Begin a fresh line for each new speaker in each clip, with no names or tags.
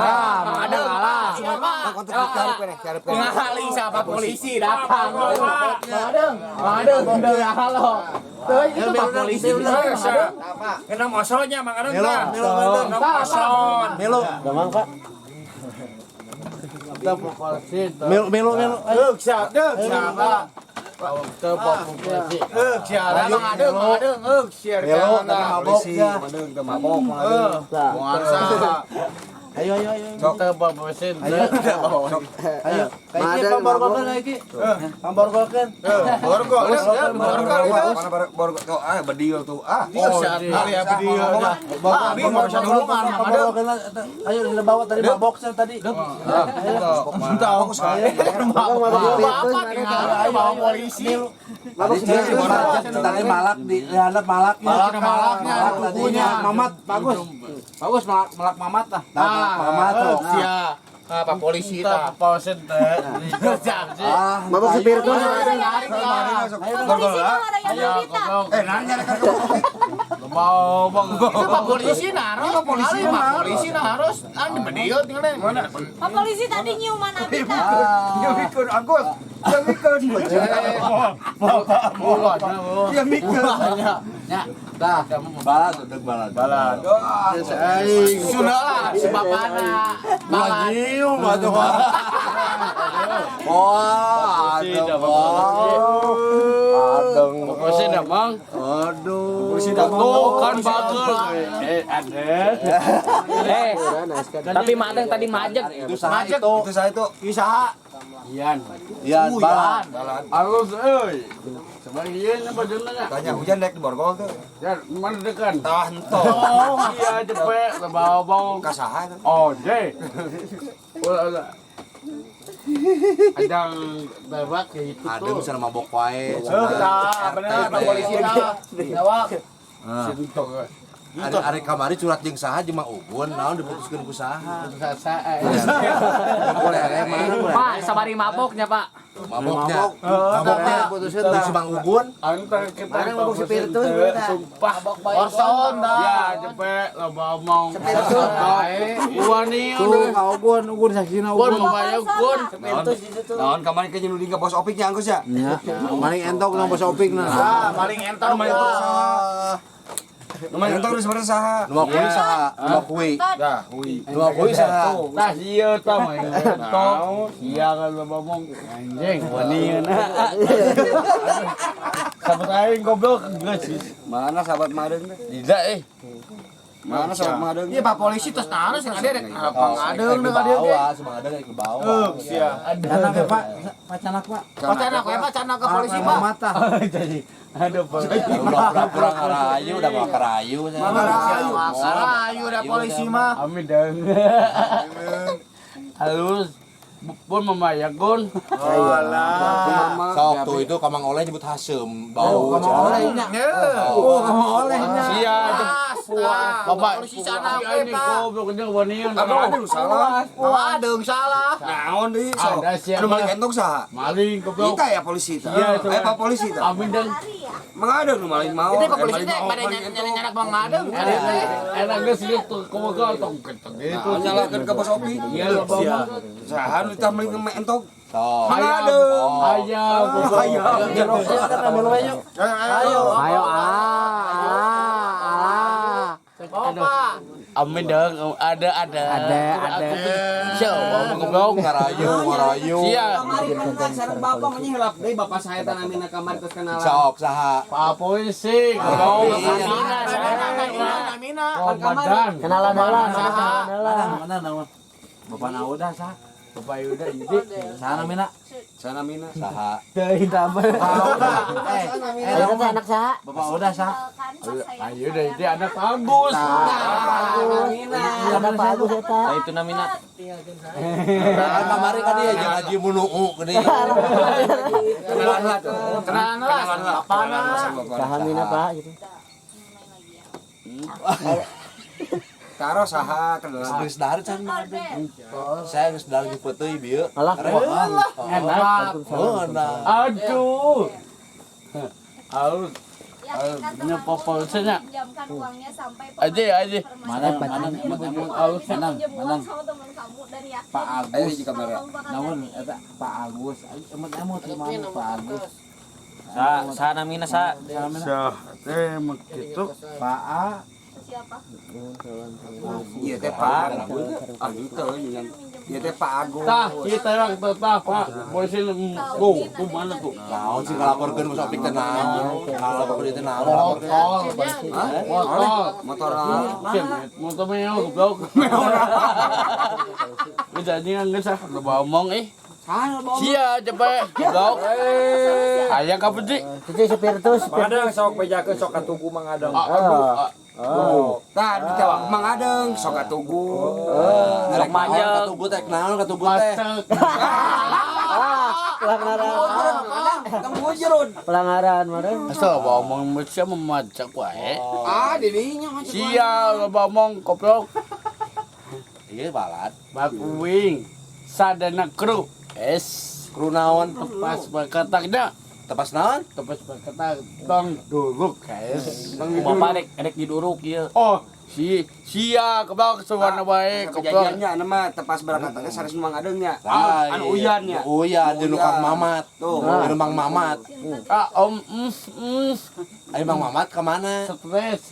Ah, Mang Adeng kalah.
Ngali sama polisi datang. Mang Adeng, Mang Adeng udah halo. Tuh itu Pak polisi.
Kena osonnya Mang Adeng
Melo,
tah.
melo, melo.
Kena oson.
Melo.
Damang, Pak.
Melo, melo, melo.
Deuk siap, deuk siapa? Deuk siap.
Mang Adeng, Mang Adeng,
Deuk siap.
Melo tadi mabok ya.
Mabok Mang Adeng.
Moal saha.
Ayo, ayo, ayo.
Ayo.
Ayo. Kayak iki pamborgolkeun kayak iki. Pamborgolkeun.
Borgol, borgol itu.
Mana borgol tuh ah bedil tuh ah.
Oh, siap. Ya bedil. Abi mau
Pamborgolkeun, pamborgolkeun. Ayo dibawa tadi maboknya tadi.
Tahu
saya.
Bapak tinggal bawa polisi.
Mabok spiritus.
Tadi malak di hadap malaknya.
Malaknya,
Malak tadi.
kukunya.
Mamat bagus.
Bagus malak malak mamat lah.
Nah, Mamat tuh.
Sia. Ah, Pak polisi tah.
Ah,
Mabok spiritus.
Borgol lah.
Ayo,
Eh nanya kan
Itu Pak polisi naros, Pak polisi, Pak polisi naros. Ah, di bedil tinggal mana?
Pak polisi tadi nyiuman Abi tak?
Dia mikir Agus. Dia mikir. Dia mikir.
Dah, balad udah balad.
Balad.
Sudah lah, si bapana.
Ulah nyium atuh. Wah, aduh. Adeng.
Polisi dah Mang.
Aduh.
Tuh kan bagel. Eh ada.
Eh, tapi Mak Adeng tadi majek.
Itu saha itu?
Itu saya tuh.
Isaha.
Ian.
Iya, balad.
Halus euy. Sebagian apa jumlahnya?
Tanya hujan naik di borgol tuh.
Ya, mana dekan?
Tah entong.
Iya, cepet, bau-bau.
Kasaha tuh.
Oh, J. Ulah, ulah. Ajang tebak kayak gitu
Ada
tuh.
bisa mabok wae.
Tah, bener Pak polisi tah. Jawab.
Sintok.
Ari ari kamari curhat jeung saha jeung Mang Ugun, naon diputuskeun ku saha.
Sasa.
Boleh mah.
Pak, sabari maboknya, Pak.
Maboknya. Maboknya jeung si Mang Ugun.
Antar kita.
Mana mabok spiritus, bener.
Sumpah.
Orson dah.
Ya, cepet lo bau
Spiritus.
Wani
Tuh, ka Ugun, Ugun saksina
Gun
Ugun.
mau bayar Gun.
Spiritus di situ.
Naon kamari ke nyeluding ke bos opiknya Agus ya?
Ya, maling entok nang bos opik nah.
Ah, paling entok.
Maling entok saha? Maling entok sebenarnya saha?
Nu makui saha? Nu makui.
Dah, hui.
Nu makui saha?
Tah iya tah main entok. Iya kan lo ngomong anjing wani. Sahabat aing goblok geus.
Mana sahabat Madeng teh?
Tidak eh.
Mana sahabat Madeng?
Iya, Pak polisi terus naros yang ada rek Mang Adeng
Ke
deuk ka dieu ge.
bawah, si Mang Adeng ke bawah.
Canak ya, Pak. Pak canak, Pak.
Pacanak we, Pak, canak ke polisi, Pak.
Mata.
Jadi ada Pak.
Udah pura-pura ngarayu, udah mau kerayu.
Marayu, marayu dah polisi mah.
Amin dong. Halus. Pun membayar Gun.
Mama.
Sok tuh itu kamang oleh nyebut hasem, bau.
Kamu olehnya. Oh, kamu olehnya.
Iya.
Bapak polisi sana we,
Ini
Pak.
goblok ini wanian.
Anu ada nu salah.
Mang Adeng salah.
Naon deui sok.
Ada siapa?
Anu maling entok saha?
Maling goblok.
Kita ya polisi tah.
Iya, itu.
Eh Pak polisi tah.
Amin dong.
Mang ada nu maling mau.
Itu Pak
Eh,
polisi
maling
teh
mau,
pada
maling entok.
nyanak Mang Adeng. Ka dieu teh.
Enak geus gitu kumaha tong kenceng gitu.
Nah, nyalahkeun ke bos opik.
Iya lo bawa.
Saha nu tah maling entok?
Sok.
Mang Adeng.
Ayam.
Ayam.
Ayo.
Ayo, ah, ah, ah.
Bapak.
Amin dong, ada ada.
Ada, ada.
Siapa mau goblok?
Ngarayu, ngarayu.
Iya.
Kamari kan sareng bapak menyilap deui bapak saya tanamina kamari terus kenalan.
Sok saha?
Pak polisi, goblok.
Namina, namina, namina.
Komandan.
Kenalan heula,
Saha.
kenalan.
Mana mana Bapak Nauda sah.
Bapak Yuda ini.
Sana mina.
Sana mina.
Saha?
Teuing tambah.
Eh,
Ayo teh anak saha?
Bapak Uda sah.
Ayo udah ini anak bagus.
Anak Pak Agus eta.
Itu namina.
Kan kamari kan dia jeung Haji Munuu geuning.
Kenalan lah tuh.
Kenalan lah, bapana.
Saha mina, Pak gitu.
Taro saha kenalan.
Geus dahar can Mang Adeng. Saya geus dahar di peuteuy bieu.
Alah.
Enak.
Oh, nah.
Aduh. Halus.
Meyakinkan ke
Nya
kamu
popolisinya.
untuk meminjamkan uangnya sampai
Aja, aja.
Mana mana
Kamu bisa
Manang,
pinjam uang
manang.
sama teman kamu dan yakin
Pak
Ayo
Agus.
di kamera.
kalau kamu bakal
Namun
ganti.
eta Pak Agus. Emot emot di mana Pak Agus?
Sa sa namina sa.
Sah teh mah kitu.
Pak A.
Siapa?
Iya teh Pak. Ah itu Iya teh Pak Agus.
Tah, kita yang tetap Pak. Polisi go, ku mana tuh?
Naon sih ngalaporkeun ku Sopik teh naon? Ngalaporkeun teh naon?
Motor, motor.
Motor
Motor meo goblok. Geus anjing geus ah, loba omong ih. Sia cepet goblok. Aya ka sih?
Cuci spiritus.
Mang Adeng sok bejakeun sok katugu Mang Adeng.
Aduh,
Tah ditewak Mang Adeng sok katugu.
Sok majek.
Katugu teh naon katugu teh?
macet.
Pelanggaran.
Tong bujurun.
Pelanggaran mana?
Asal loba omong sia memacak wae.
Ah, dirinya macet.
Sia loba omong goblok.
Iya balad.
Bakuing sadana kru. Es
Kru naon?
tepas berkataknya.
Tepas naon?
Tepas berkatak tong duruk guys.
Bapak rek rek diduruk ieu.
Oh, si sia goblok suwana wae goblok.
Kejadiannya anu mah tepas berkatanya sanes Mang Adeng nya.
Ah,
Anu uyan nya.
Uyan di Mang Mamat.
Tuh.
Di Mang Mamat.
Ah, om
Ayo Mang Mamat ke mana?
stres.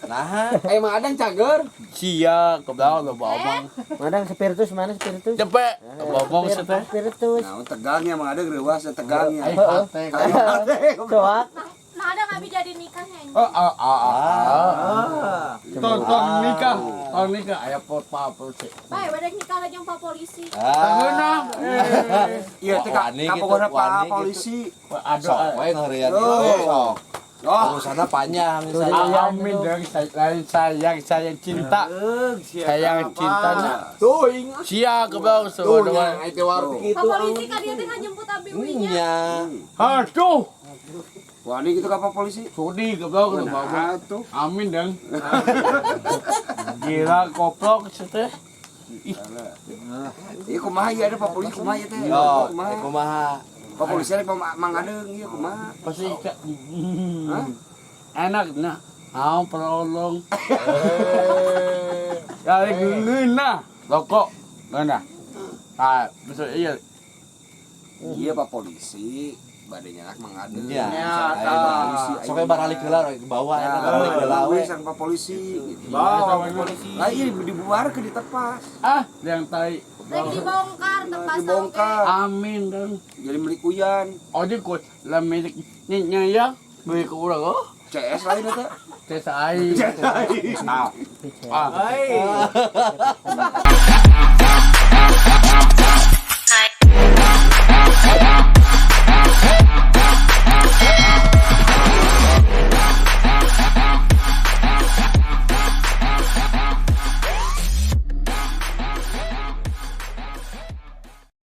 Nah,
Eh Mang Adeng cager.
Sia goblok loba omong.
Madang spiritus mana spiritus?
Cepet loba omong stres.
Spiritus.
Nah, tegangnya Mang Adeng reuas tegangnya.
Ai hate.
Soak.
Nah, ada nggak jadi nikahnya ini?
Oh, ah, ah, ah. Tong tong nikah, tong nikah aya apa sih.
Baik, pada nikah lagi yang Pak polisi.
Tangeunah.
Iya teh ka
Wani gitu,
kapogona Pak
wani gitu.
polisi.
Aduh.
Sok we ngeurean gitu sok.
Oh,
Urusanna panjang misalnya.
Amin dong, sayang sayang cinta. Sayang cintanya.
Tuh ingat.
Sia goblok
Tuh
suwana
nya
wae.
itu warung
Pak
kitu.
polisi kan dia teh ngajemput abi uinya.
Nya.
Aduh,
wani gitu ka Pak polisi.
sudi goblok loba omong.
Nah, tuh.
Amin dong. Gila goblok sih teh.
Iya kumaha ieu ada Pak polisi kumaha ieu teh?
Yo,
Kumaha?
kumaha?
Pak polisi ada Pak Mang Adeng ieu kumaha?
Pasti enak nah. Mau perolong. Kali ngeunah rokok ngeunah. Ah, bisa iya.
Iya Pak polisi bade nyanak Mang Adeng.
Iya.
Ayo, Pak polisi.
Sok we baralik heula ke bawah eta baralik heula we.
Sareng Pak polisi gitu.
Bawa polisi.
Lah iya dibubarkeun ditepas.
Ah, yang tai.
Lagi dibongkar tepas
Dibongkar.
Amin dong.
Jadi milik uyan.
Oh, di kut lah milik nyaya beli ke urang oh.
CS lain eta.
Tes ai. Ah.
Hai.